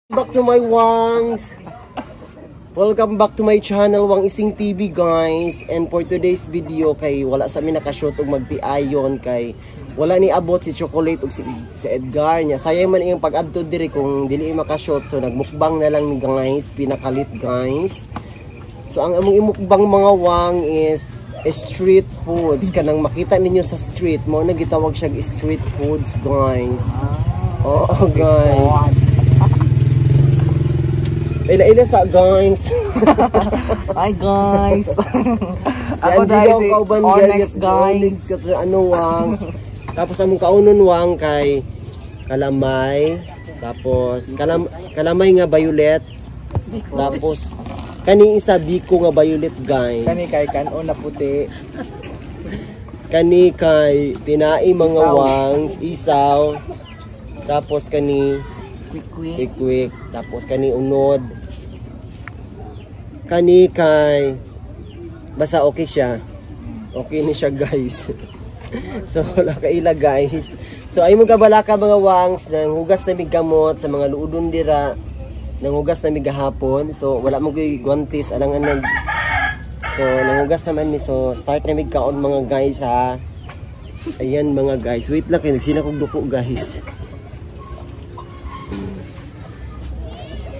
Back to my wangs! Welcome back to my channel, Wang Ising TV, guys. And for today's video, kay wala sa amin nakashoot og magtiayon kay wala ni abot si Chocolate ug si Edgar niya. Sayang man iyang pag-adto diri kung dili makashoot. So nagmukbang na lang ni guys, pinakalit guys. So ang among imukbang mga wang is street foods. Kanang makita ninyo sa street, mo na gitawag siya street foods, guys. Oo, guys. Ila-ila sa guys. Hi guys. Si Ako dahil si kauban Onyx guys. Kasi ano wang. Tapos among kaunon wang kay kalamay. Tapos kalamay nga violet. Tapos kani isa biko nga violet guys. Kani kay kanon na puti. Kani kay tinai mga wangs, isaw. Tapos kani quick quick. Tapos kani unod. Kani kay basta okay siya. Okay ni siya guys. So wala kaila guys. So ay mo kabalaka mga wangs, nang hugas na mig gamot sa mga luudon dira. Nang hugas na mig gahapon. So wala mo gyud guantes alangan nag. So nanghugas naman mi, so start na mig kaon mga guys ha. Ayan mga guys. Wait lang kay nagsina kog duko guys.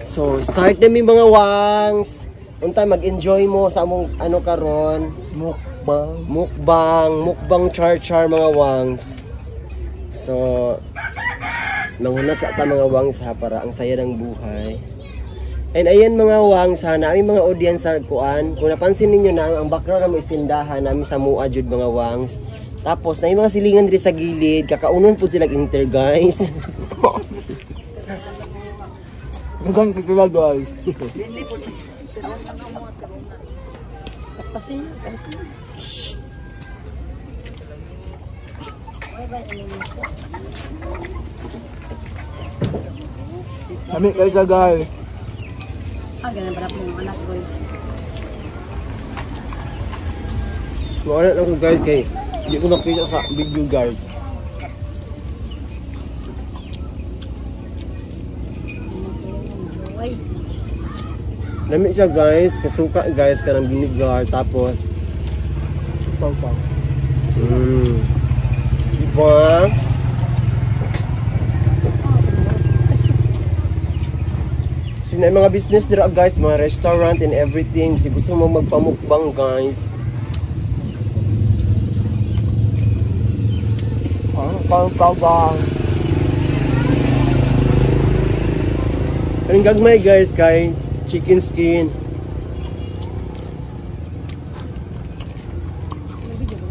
So start na mi mga wangs. Unta mag-enjoy mo sa among ano karon, mukbang. Mukbang char-char mga wangs. So mangunat sa ta mga wangs ha, para ang saya ng buhay. And ayan mga wangs ha, namin mga audience sa kuan. Kung napansin ninyo na ang background namo is tindahan namin sa Mua jud mga wangs. Tapos na yung mga silingan diri sa gilid, kakaunon pud sila inter guys. Mukhang sila guys. Kami kayo guys. Ah, ganun pala po yung anak ko. Wala lang ko guys kay hindi ko makita sa video guys. Lami siya guys, kasuka guys, kanang vinegar, tapos sausaw. Diba? Sina mga business dira guys, mga restaurant and everything. Si gusto mo magpamukbang guys. Pang. Ang gagmay guys kay chicken skin.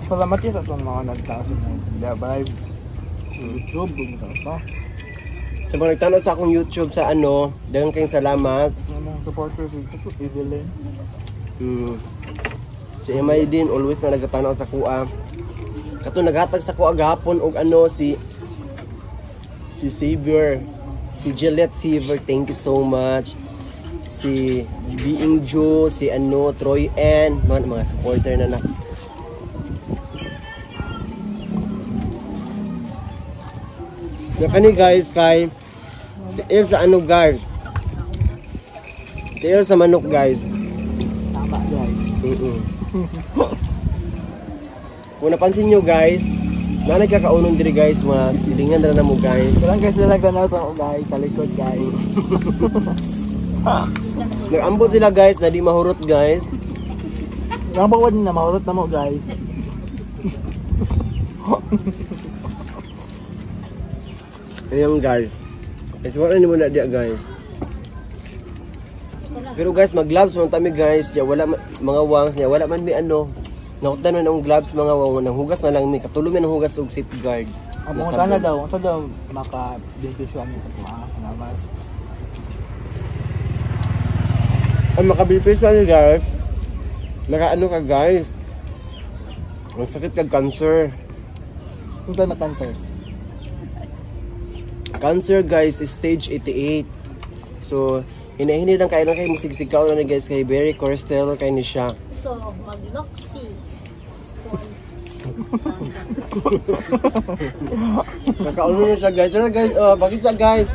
Salamat sa itong mga nagtaas sa live YouTube. Sa mga nagtanaw sa akong YouTube sa ano, daghang kayong salamat. Ang mga supporters sa Evelyn. Si Emay din always na nagtanaw sa kuha. Kato naghatag sa kuha gahapon og ano si Xavier, si Gillette Xavier, thank you so much. Si Being Joe, si ano, Troy N, mga supporter na na. Kani guys kay tiil sa ano guys. Tiil sa manok guys. Tama guys. Kung napansin nyo guys, na nagkakaunon diri guys, mga silingan na mo guys. Walang guys sila nagtanaw sa guys, sa likod guys. Nag-ambot sila guys na di mahurot guys. Nang bawad na mahurot na mo guys. Ayan guys. Isuwaran niyo muna diya guys. Pero guys, mag-gloves man tami guys. Diya, wala mga wangs niya, wala man may ano. Nakutan man ang gloves mga wang, nang hugas na lang mi. Katulo mi ng hugas og safeguard. Ang mga sana daw, unsa daw maka-benepisyo ani sa kuha namas. Ang makabenepisyo ani guys, nakaano ka guys, ang sakit kag cancer. Unsa na cancer? Cancer guys, stage 88. So, hinahini lang kayo lang kayo musigsig kaon na guys kay very cholesterol kay ni siya. So, magloksi. Nakauno na siya guys. Pero guys, bakit siya guys?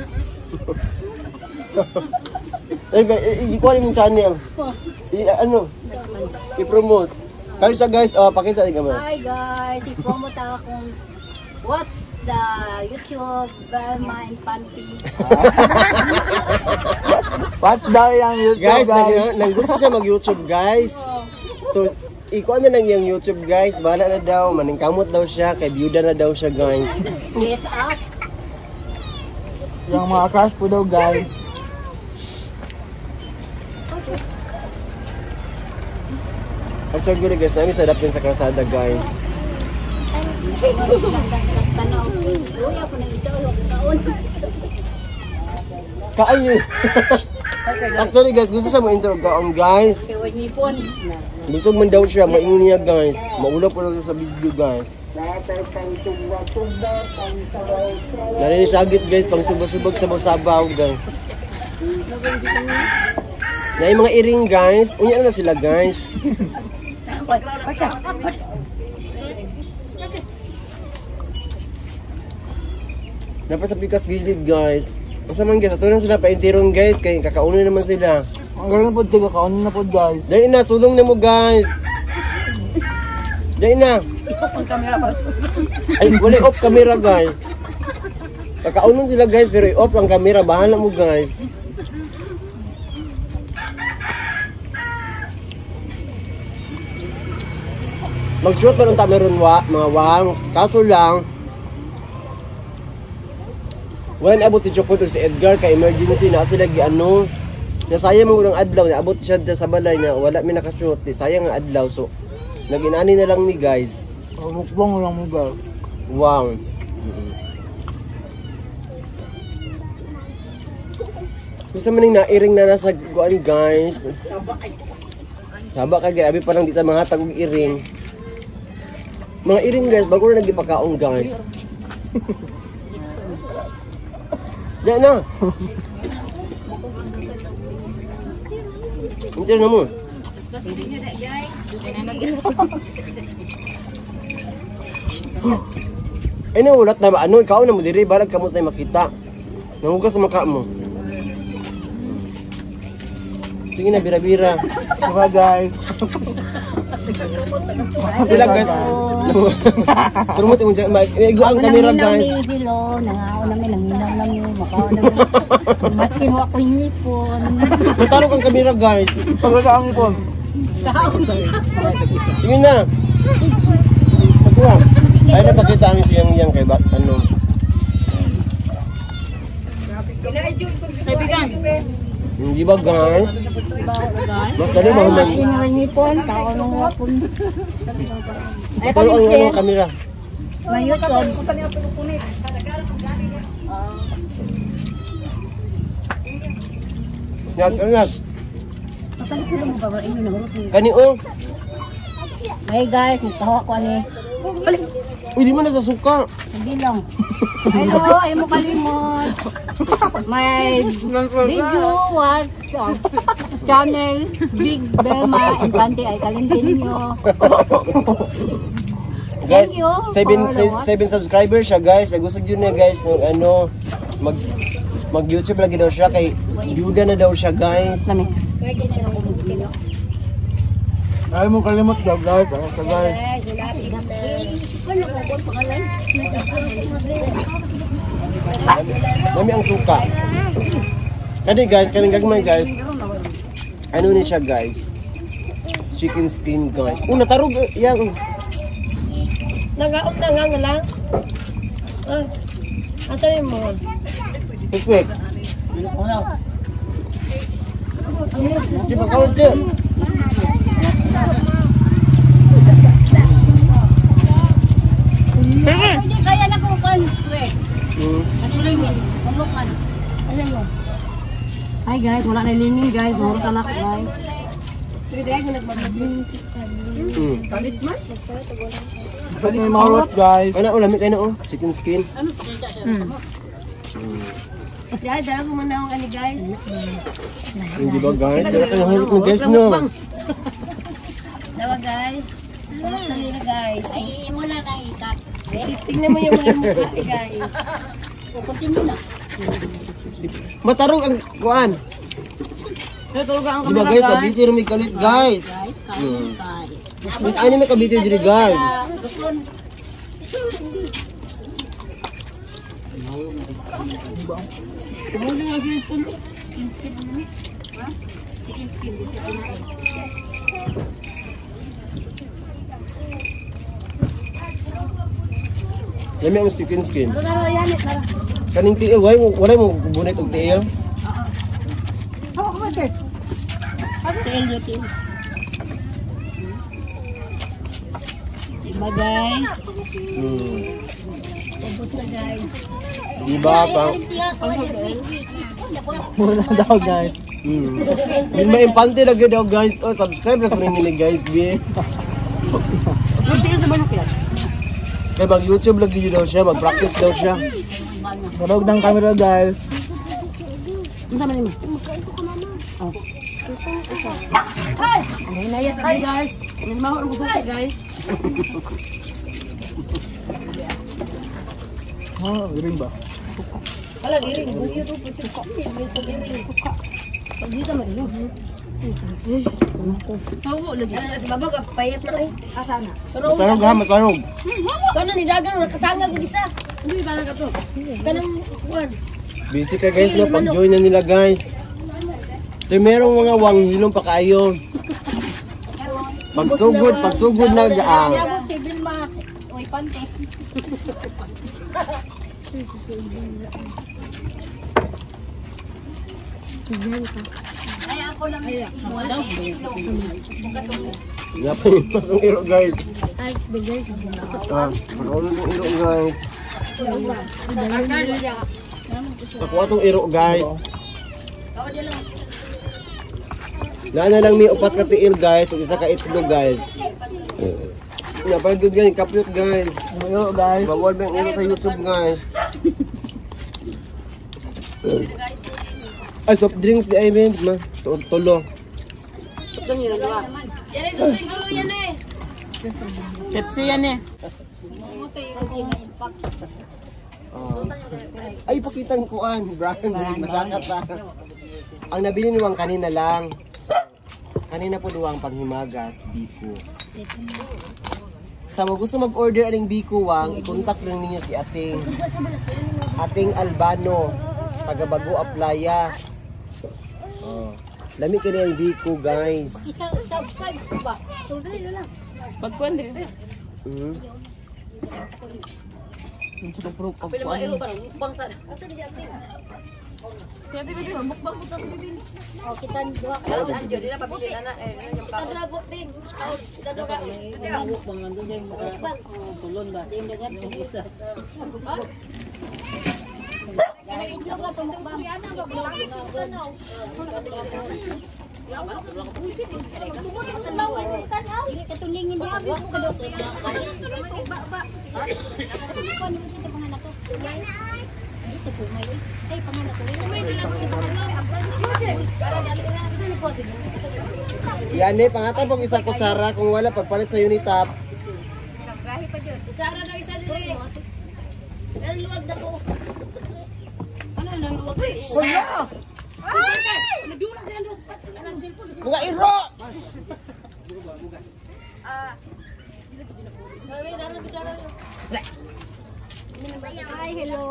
Ay, ikuha yung channel. Ano? I-promote. Kayo siya guys, oh, pakita din kami. Hi guys, i-promote akong what's the YouTube Velma and Panty. What daw yung YouTube Guys, guys? nang gusto siya mag-YouTube guys. So, ikuha na lang yung YouTube guys. Bahala na daw, maningkamot daw siya, kay byuda na daw siya guys. Yes up. Yung mga crush po daw guys. Actually guys, namin sa dapin sa kalsada guys. Tanaw. Uy, ako nang isa, uy, ako kaon. Kain yun. Actually guys, gusto siya mo-intro kaon guys. Kay wanyipon. Gusto man daw siya, maingon niya guys. Maula po lang sa video guys. Narinig siya agit guys, pang subag-subag sabaw-sabaw guys. Na yung mga iring guys, unya na sila guys. Dapat sa pikas gilid guys. Unsa man guys, ato na sila paintiron guys, kay kakauno naman sila. Ang galing po tiga, kaon na po guys. Dahil na, sulong na mo guys. Dahil na. Ay, wala off camera guys. Kakaunon sila guys, pero i-off ang camera. Bahala mo guys. Mag-shoot pa ng tameron wa, mga wang. Kaso lang, wala na abot si Chocolate si Edgar kay emergency na sila gi ano. Nasayang mo ng adlaw na abot siya sa balay niya, wala mi nakashoot. Di sayang ang adlaw so naginani na lang mi guys. Mukbang lang mo guys. Wow. Gusto man ning nairing na nasa guan guys. Saba ka grabe pa lang di ta mahatag og iring. Mga iring guys, bago na nagipakaon guys. Diyan na. Hindi na mo. Ay na ulat na ano, ikaw na mo diri balag kamo tayo makita. Nangugas sa mukha mo. Sige na, bira-bira. Diba guys? Sila guys. Promote mo dyan. Igo ang camera guys. Hello, nangaon namin, nanginaw namin, makaon namin. Maskin wa ko'y ngipon. Matarok ang camera guys. Pagkaka ang ipon. Sige na. Pagkuha. Ay napakita ang siyang yang kay ba ano. Kaibigan. Hindi ba guys? Mas dali mahuman. Maskin wa ngipon, kaon ng ngipon. Ay Matarok ang ano, camera. May YouTube. Yag, yag. Papalikod mo ba ba inyo nahurot mo? Kani oh. Hey guys, nagtawa ko ani. Uy, di mo na sa suka. Hindi lang. Hello, ay mo kalimot. My video was channel Big Belma Infante ay kalimtin ninyo. Guys, Thank you for the seven subscribers siya guys. Gusto yun na guys nung ano mag YouTube lagi daw siya kay byuda na daw siya guys. Lami. Pwede na ako mag-video. Ay mo kalimot daw guys. Ano sa guys? Dami ang suka. Kani guys, kaning gagmay guys. Ano ni siya guys? Chicken skin guys. Oh, natarog yang. Nagaot na nga lang. Ah, asa mo? Quick quick. Di ba kaunti? Hindi kaya na kung kan, pre. Ano lingin? Kumukan. Ano mo? Hi guys, wala na lingin guys. Mahurot na ako guys. Ba't may mahurot guys? Ano, oh, lami kayo na oh. Chicken skin. Guys, dala ko muna akong ani guys. Hindi ba guys? Dala kayo nahulot mo guys no. Dawa guys. Kumusta nila guys? Ay, imo na na ikat. Tingnan mo yung mga mukha guys. Continue na. Matarong ang kuan. Pero tulog ang Di ba kamera guys, guys. kabisi ra may kalit guys. Guys, kain guys. With ani may kabisi diri guys. Lupon. Lami ang chicken skin. Tara, yan, tara. Kaning tiil, wala mo wala mo bunit og tiil. Tiil yun, tiil. Diba guys? Ubus na guys. Di ba pa? Muna daw guys. Bin maimpante lagi daw guys. Oh, subscribe na ko rin nila guys, bi. Yung tiil sa manok yan. Kaya mag YouTube lagi yun daw siya, mag-practice daw siya. Tarog ng camera guys. Ano sama nimo? Oh. Ay, naya tayo guys. Nilmaho ang gusto guys. Oh, ring ba? Wala giring. Pagdito mo ilo. Tawo lagi. Sa babag, payat na kayo. Asa na? Matarog ha, matarog. Kano ni dagan nakatanga gud isa. Hindi ba ka to? Kanang kuan. Busy ka guys, no? Pag-join na nila guys. Kaya merong mga wang hilong pa kayo. Pagsugod, pagsugod na gaang. Yabot si Vilma. Uy, pante. Ay, ako lang. Wala. Nga pa yung itong iro guys. Ah, pagkaulog ng iro guys. Nakuha tong iro guys. Naa na lang may upat ka tiil guys, ug isa ka itlog guys. Nga pa good guys, kapyot guys. Iro guys. Bawal ba ang iro sa YouTube guys? Ay, soft drinks di ay men, ma. Tulo. Pepsi yan eh. Ay, pakitang kuan, brand, masakat pa. Ang nabili ni Wang kanina lang. Kanina po duwang panghimagas, Biko. Sa mga gusto mag-order aning Biko Wang, i-contact lang ninyo si Ating Ating Albano, taga Bago Aplaya. Oh. Lami kini ang Biko, guys. Isa subscribe ko ba? Tuloy lang. Pagkuan din. Yung sa pagpurok pagkuan. Siya di bibi, mukbang mo to bibi. O kita duha ka. Kita drago din. Kita duha ka. Tulon ba? Kanang itlog na tong mukbang. Katulingin di ako kadok. Kasi ko ano kita panganak ko. Ay, tupungay. Ay, panganak ko. Yan eh, pangatan pong isang kutsara kung wala pagpalit sa Unitap. Kutsara daw isa diri. Pero luwag na ko. Ano luwag? Wala! Mga iro! Hi, hello.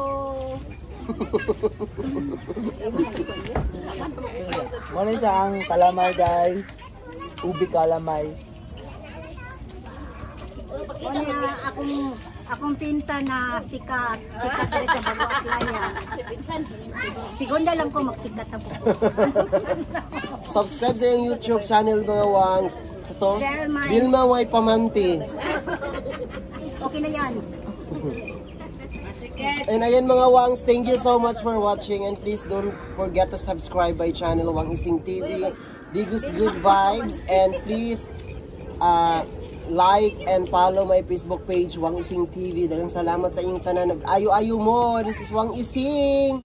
Muna siya ang kalamay guys. Ubi kalamay. Una, akong akong pinsan na sikat, sikat diri sa Bago Aplaya. Segunda lang ko magsikat na po. Subscribe sa iyong YouTube channel mga Wangs. Ito, Vilma. Vilma Y. Pamanti. Okay na yan. And ayan mga Wangs, thank you so much for watching and please don't forget to subscribe my channel Wang Ising TV, Digus Good Vibes, and please like and follow my Facebook page Wang Ising TV. Daghang salamat sa inyong tanan. Nag-ayo-ayo mo. This is Wang Ising.